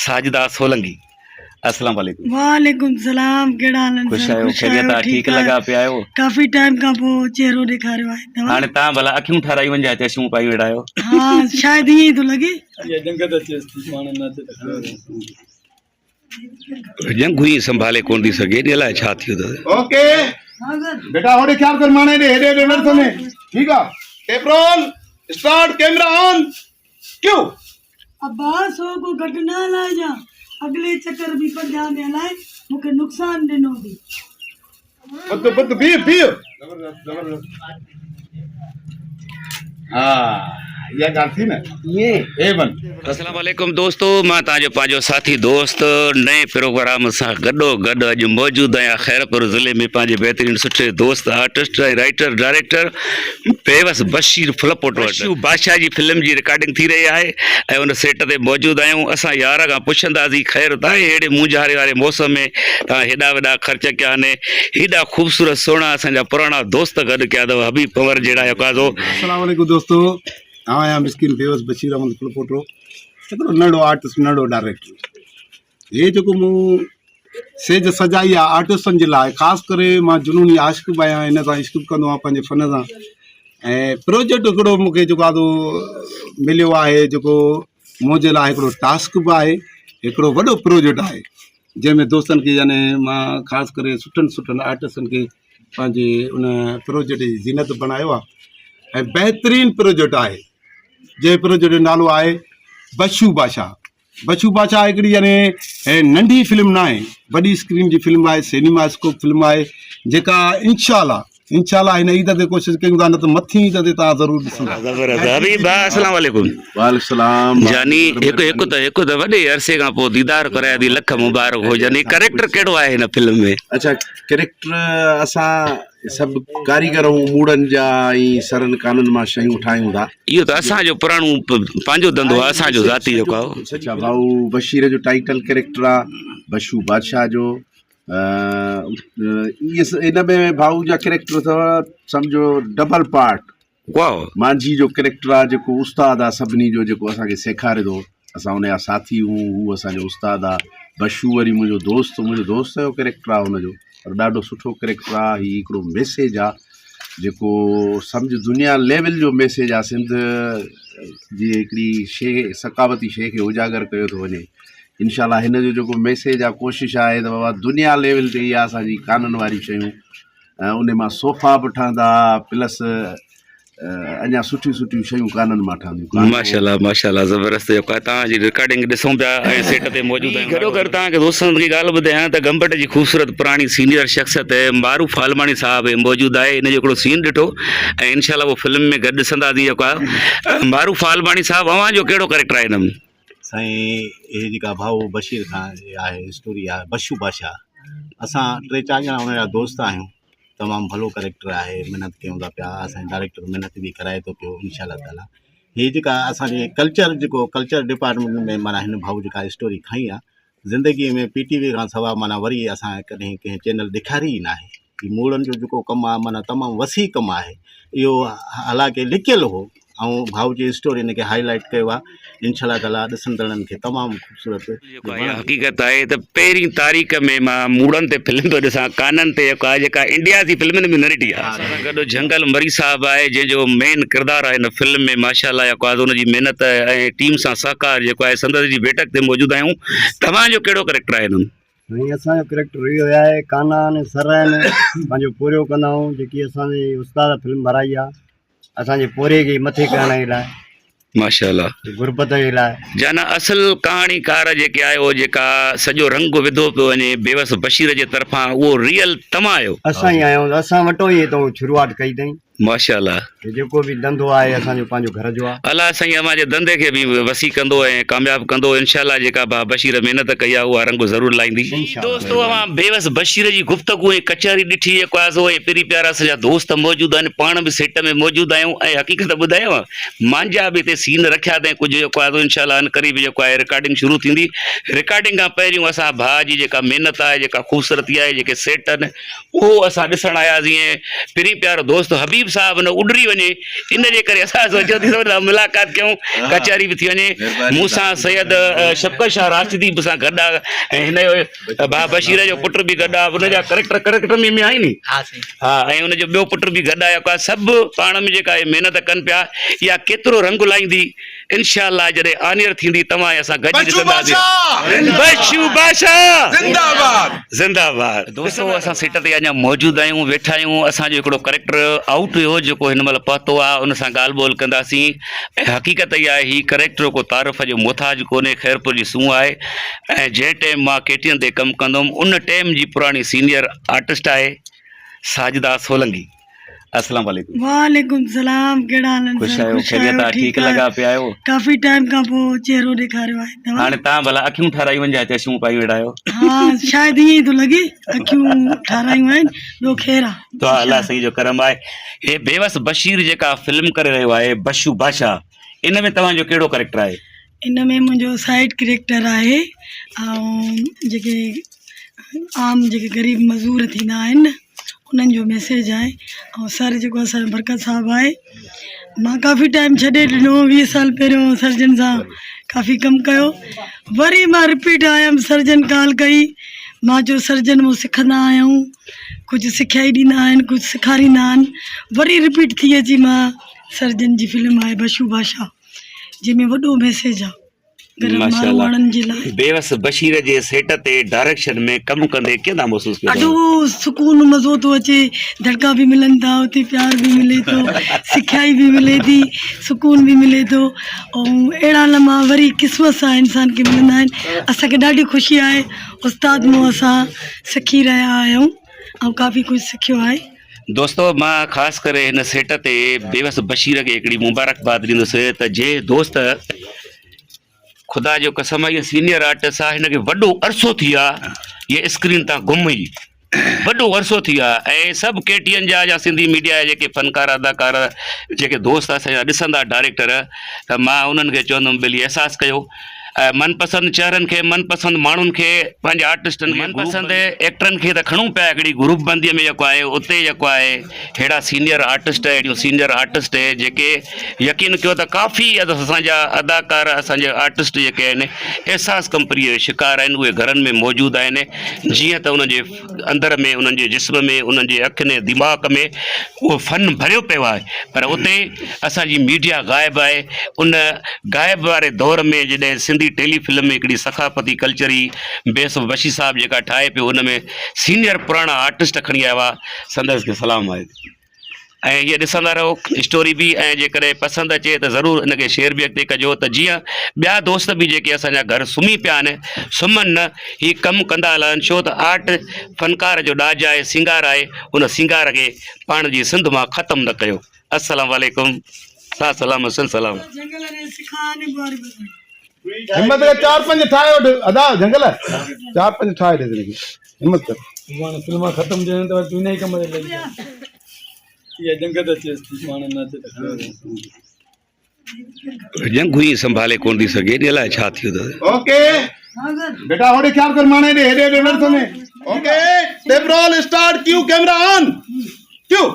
ساجده سولنگي. السلام عليڪم. وعليڪم السلام ڪهڙا حال آهن خوش سر آهيو خوش خيريت آهيو آ ٺيڪ ٺيڪ آهيو لڳا پيا آهيو. ڪافي ٽائيم کان پوء چهرو ڏيکاريو آهي توهان. هاڻي تان ڀلا اکيون ٺارايون آهن يا چشمون پائي ويٺا آهيو. ها شايد ائين ئي ٿو لڳي. اها ڄنگهه ته اچيس ٿي پاڻ نه اچي ته خير. ڄنگهون ئي سنڀالي ڪونه ٿي سگهي ايڏي الائي ڇا ٿيو اٿس. اوڪي بيٽا هوڏي خيال ڪر ماڻي ڏي هيڏي هيڏي نه ڏسندين ٺيڪ آ tape roll start camera on cue. ابا سو ڪو گهٽ نه هلائجان اڳلي چڪر به 50 ۾ هلائي مون کي نقصان ڏنو ٿي. ٻڌ ٻڌ بيهه بيهه. ها اها ڳالهه ٿي نه اي ون. السلام عليڪم دوستو مان توهان جو پنهنجو ساٿي دوست نئين پروگرام سان گڏو گڏ اڄ موجود آهيان خيرپور ضلعي ۾ پنهنجي بهترين سٺي دوست آرٽسٽ ۽ رائيٽر ڊائريڪٽر بيوس بشير ڦلپوٽو وٽ بشو بادشاهه جي فلم جي رڪارڊنگ ٿي رهي آهي ۽ ان سيٽ تي موجود آهيون اسان يار کان پڇنداسين خير ته آهي ههڙي مونجهاري واري موسم ۾ توهان هيڏا وڏا خرچ ڪيا آهن هيڏا خوبصورت سهڻا اسان جا پراڻا دوست گڏ ڪيا اٿو حبيب پنور جهڙا يڪازو. السلام عليڪم دوستو آئون آهيان مسڪين بيوس بشير احمد ڦلپوٽو هڪڙو ننڍڙو آرٽسٽ ننڍڙو ڊائريڪٽر هي جيڪو مون سيج سجائي آ آرٽسٽن جي لاء خاص ڪري مان جنوني عاشق به آهيان ان سان عشق به ڪندو آهيان پنهنجي فن سان ۽ پروجيڪٽ هڪڙو مون کي جيڪو آهي سو مليو آهي جيڪو منهنجي لاء هڪڙو ٽاسڪ به آهي هڪڙو وڏو پروجيڪٽ آهي جنهن ۾ دوستن کي يعني مان خاص ڪري سٺن سٺن آرٽسٽن کي پنهنجي ان پروجيڪٽ جي زينت بڻايو آهي ۽ بهترين پروجيڪٽ آهي جنهن پروجيڪٽ جو نالو آهي بشو بادشاهه بچو بادشاهه هڪڙي يعني ننڍي فلم ناهي وڏي اسڪرين جي فلم آهي سينما اسڪوپ فلم آهي جيڪا انشاء الله انشاء الله هن عيد تي ڪوشش ڪيون ٿا نه ته مٿين عيد تي توهان ضرور ڏسندا. زبردست حبيب ڀاء السلام عليڪم. وعليڪم السلام. جاني هڪ هڪ ته هڪ ته وڏي عرصي کان پوء ديدار ڪرايا ٿي لک مبارڪ هجن هي ڪريڪٽر ڪهڙو آهي هن فلم ۾. اڇا ڪريڪٽر اسان سڀ ڪاريگر هون موڙن جا ۽ سرن ڪانن مان شيون ٺاهيون ٿا. اهو ته اسان جو پراڻو پنهنجو ڌنڌو آهي اسان جو ذاتي جيڪو آهي. اڇا ڀائو بشير جو ٽائيٽل ڪريڪٽر آ بشو بادشاهه جو ان ۾ ڀائو جا ڪريڪٽر اٿو سمجهو ڊبل پارٽ واهه. مانجهي جو ڪريڪٽر آ جيڪو استاد آ سڀني جو جيڪو اسان کي سيکاري ٿو اسان ان جا ساٿي هون هو اسان جو استاد آ بشو وري منهنجو دوست منهنجو دوست جو ڪريڪٽر آ هن جو پر ڏاڍو سٺو ڪريڪٽر آ هي هڪڙو ميسيج آ جيڪو سمجھ دنيا ليول جو ميسيج آ سنڌ جي هڪڙي شي ثقافتي شي کي اجاگر ڪيو ٿو وڃي انشاء الله هن جو جيڪو ميسيج آ ڪوشش آهي ته بابا دنيا ليول تي اها اسان جي ڪانن واريون شيون ۽ ان مان صوفا به ٺهندا پلس اڃا سٺيون سٺيون شيون ڪانن مان ٺهنديون. ماشاءالله ماشاءالله زبردست جيڪو آهي توهان جي رڪارڊنگ ڏسون پيا ۽ سيٽ تي موجود آهيون گڏو گڏ توهان کي دوستن کي ڳالهه ٻڌايان ته گمبٽ جي خوبصورت پراڻي سينيئر شخصيت معروف عالماڻي صاحب موجود آهي ان جو هڪڙو سين ڏٺو ۽ انشاءالله اهو فلم ۾ گڏ ڏسنداسين جيڪو آهي معروف عالماڻي صاحب اوهان جو ڪهڙو ڪريڪٽر آهي ان ۾. سائين هي جيڪا ڀائو بشير خان جي آهي اسٽوري آهي بشو بادشاهه اسان ٽي چار ڄڻا ان جا دوست آهيون تمام ڀلو ڪريڪٽر آهي محنت ڪيون ٿا پيا اسان ڊائريڪٽر محنت به ڪرائي ٿو پيو انشاء الله تعالي هي جيڪا اسانجي ڪلچر جيڪو ڪلچر ڊپارٽمينٽ ۾ معنيٰ هن ڀائو جيڪا اسٽوري کنئي آهي زندگي ۾ پي ٽي وي کان سوا معنيٰ وري اسان ڪڏهن ڪنهن چينل ڏيکاري ئي ناهي هي موڙن جو جيڪو ڪم آهي معنيٰ تمام وسيع ڪم آهي اهو حالانڪه لڪيل هو ۽ ڀائو جي اسٽوري ان کي هائي لائيٽ ڪيو آهي انشاء الله تعاليٰ ڏسندڙن کي تمام خوبصورت جيڪو اها حقيقت آهي ته پهرين تاريخ ۾ مان موڙن تي فلم پيو ڏسان ڪانن تي جيڪا جيڪا انڊيا جي فلمن ۾ نه ڏٺي آهي اسان سان گڏ جهنگل مري صاحب آهي جنهن جو مين ڪردار آهي هن فلم ۾ ماشاء الله جيڪو آهي ان جي محنت ۽ ٽيم سان سهڪار جيڪو آهي سندس جي بيٺڪ تي موجود آهيون توهان جو ڪهڙو ڪريڪٽر آهي هن ۾؟ سائين اسان جو ڪريڪٽر اهو آهي ڪانا آهن سر آهن پنهنجو پورهيو ڪندا آهيون جيڪي اسان جي استاد فلم ڀرائي آهي اسان جي پورهيي کي مٿي ڪرڻ جي لاء ماشاء الله غربت جي لاء. جانا اصل ڪهاڻيڪار جيڪي آهيو جيڪا سڄو رنگ وڌو پيو وڃي بيوس بشير جي طرفان اهو ريئل توهان آهيو. اسان ئي آهيون اسان وٽون ئي هتان شروعات ڪئي اٿئين. ماشاء الله. هي جيڪو به ڌنڌو آهي اسان جو پنهنجو گهر جو آهي. الله سائين اوهان جي ڌنڌي کي به وسيع ڪندو ۽ ڪامياب ڪندو انشاء الله جيڪا ڀاء بشير محنت ڪئي آهي اها رنگ ضرور لائيندي. دوستو اوهان بيوس بشير جي گفتگو ۽ ڪچهري ڏٺي جيڪو آهي سو ۽ پرين پيارا اسان جا دوست موجود آهن پاڻ به سيٽ ۾ موجود آهيون ۽ حقيقت ٻڌايانو مانجا به هتي سين رکيا اٿئين ڪجهه جيڪو آهي سو انشاء الله عنقريب جيڪو آهي رڪارڊنگ شروع ٿيندي رڪارڊنگ کان پهريون اسان ڀاء جي جيڪا محنت آهي جيڪا خوبصورتي آهي جيڪي سيٽ آهن اهو اسان ڏسڻ آياسين ۽ پرين پيارو دوست حبيب. نصيب صاحب نه اڏري وڃي ان جي ڪري اسان سوچيو ٿي ته ملاقات ڪيون ڪچهري به ٿي وڃي. مون سان سيد شفقت شاهه راشدي به سان گڏ آ ۽ هن جو ڀاء بشير جو پٽ به گڏ آ ان جا ڪريڪٽر ڪريڪٽر ۾ ۾ آهي ني ها ۽ ان جو ٻيو پٽ به گڏ آ سڀ پاڻ ۾ جيڪا هي محنت ڪن پيا اها ڪيترو رنگ لائيندي انشاء الله جڏهن آنيئر ٿيندي توهان ۽ اسان گڏجي ڏسنداسين. بشو بادشاهه زنده باد زنده باد. دوستو اسان سيٽ تي اڃا موجود آهيون ويٺا آهيون اسان جو هڪڙو ڪريڪٽر آئوٽ هيو جيڪو هن مهل پهتو آهي ان سان ڳالهه ٻولهه ڪنداسين ۽ حقيقت اها آهي هي ڪريڪٽر ڪو تعارف جو محتاج ڪونهي خيرپور جي سونهن آهي ۽ جنهن ٽيم مان ڪي ٽي اين تي ڪم ڪندو هوم ان ٽيم جي پراڻي سينيئر آرٽسٽ آهي ساجده سولنگي. السلام عليڪم. وعليڪم السلام ڪهڙا حال آهن خوش سر آهيو خوش خيريت آهيو آ ٺيڪ ٺيڪ آهيو لڳا پيا آهيو ڪافي ٽائيم کان پوء چهرو ڏيکاريو آهي توهان هاڻي تان ڀلا اکيون ٺارايون آهن يا چشمون پايون ويٺا آهيو ها شايد ائين ئي ٿو لڳي اکيون ٺارايون آهن ٻيو خير آ دعا الله سائين جو ڪرم آهي هي بيوس بشير جيڪا فلم ڪري رهيو آهي بشو بادشاهه ان ۾ توهان جو ڪهڙو ڪريڪٽر آهي ان ۾ منهنجو سائيڊ ڪريڪٽر آهي ۽ جيڪي عام جيڪي غريب مزور ٿيندا آهن انهن جو ميسيج آهي ۽ سر جيڪو اسان جو برڪت صاحب آهي مان ڪافي ٽائيم ڇڏي ڏنو ويهه سال پهريون سرجن سان ڪافي ڪم ڪيو وري مان رپيٽ آيم سرجن ڪال ڪئي مان چيو سرجن مون سکندا آهيون ڪجهه سکيا ئي ڏيندا آهن ڪجهه سيکاريندا آهن وري رپيٽ ٿي اچي مان سرجن جي فلم آهي بشو بادشاهه جنهن ۾ وڏو ميسيج آ غريب ماڻهن جي لاء. بيوس بشير جي سيٽ تي ڊائريڪشن ۾ ڪم ڪندي ڪيئن ٿا محسوس ڪيو ڏاڍو سڪون مزو ٿو اچي دڙڪا به ملن ٿا اتي پيار به ملي ٿو سکيائي به ملي ٿي سڪون به ملي ٿو ۽ اهڙا لمحا وري قسمت سان انسان کي ملندا آهن اسان کي ڏاڍي خوشي آهي استاد مون اسان سکي رهيا آهيون ۽ ڪافي ڪجهه سکيو آهي. دوستو مان خاص ڪري هن سيٽ تي بيوس بشير کي هڪڙي مبارڪباد ڏيندس ته جنهن دوست خدا جو قسم آهي سينيئر آرٽسٽ آهي هن کي وڏو عرصو ٿي ويو آهي هي اسڪرين تان گم هئي وڏو عرصو ٿي ويو آهي ۽ سڀ ڪي ٽي اين جا يا سنڌي ميڊيا جا جيڪي فنڪار اداڪار جيڪي دوست اسان جا ڏسندا ڊائريڪٽر ته مان انهن کي چوندم ٻيلي احساس ڪيو من پسند چهرن کي من پسند ماڻهن کي پنهنجي آرٽسٽن کي من پسند ايڪٽرن کي ته کڻون پيا هڪڙي گروپ بندي ۾ جيڪو آهي اتي جيڪو آهي ههڙا سينيئر آرٽسٽ اهڙيون سينيئر آرٽسٽ جيڪي يقين ڪيو ته ڪافي اسان جا اداڪار اسان جا آرٽسٽ جيڪي آهن احساس ڪمپني جو شڪار آهن اهي گهرن ۾ موجود آهن جيئن ته انهن جي اندر ۾ انهن جي جسم ۾ انهن جي اکين ۽ دماغ ۾ اهو فن ڀريو پيو آهي پر اتي اسان جي ميڊيا غائب آهي ان غائب واري دور ۾ جڏهن سنڌي ٽيلي فلم ۾ هڪڙي ثقافتي ڪلچري بيس بشير صاحب جيڪا ٺاهي پيو ان ۾ سينئر پراڻا آرٽسٽ کڻي آيو آهي سندس کي سلام آهي. ۽ هيء ڏسندا رهو اسٽوري به ۽ جيڪڏهن پسند اچي ته ضرور ان کي شيئر به اڳتي ڪجو ته جيئن ٻيا دوست به جيڪي اسان جا گهر سمهي پيا آهن سمهن نه هي ڪم ڪندا هلن ڇو ته آرٽ فنڪار جو ڏاج آهي سينگار آهي ان سينگار کي پاڻ جي سنڌ مان ختم نه ڪيو السلام عليڪم سا سلام سن سلام. همت ڪر چار پنج ٺاهي وٺ ادا جهنگل چار پنج ٺاهي ڏي تنکي همت ڪر. پاڻ فلما ختم ٿي وڃن ته وري تون انهي ڪم تي لڳي پئين. اها ڄنگهه ته اچيس ٿي پاڻ نه اچي ته خير. ڄنگهون ئي سنڀالي ڪونه ٿي سگهي ان الائي ڇا ٿيو اٿس. اوڪي بيٽا هوڏي خيال ڪر ماڻي ڏي هيڏي هيڏي نه ڏسندين okay tape roll start cue camera on cue.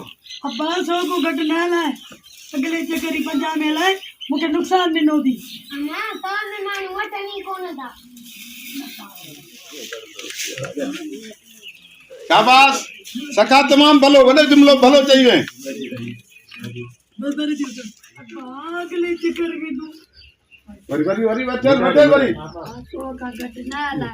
ابا سو ڪو گهٽ نه هلائي اڳلي چڪر ئي 50 ۾ هلائي مون کي نقصان ڏنو ٿي. امان تو ۾ ماڻهو وٺن ئي ڪونه ٿا. شاباس سکا تمام ڀلو وڏو جملو ڀلو چئي وئين. بس وري ٿي اٿس. ابا اڳلي چڪر به تون. وري وري وري وٺ وري. سو کان گهٽ نه هلائي.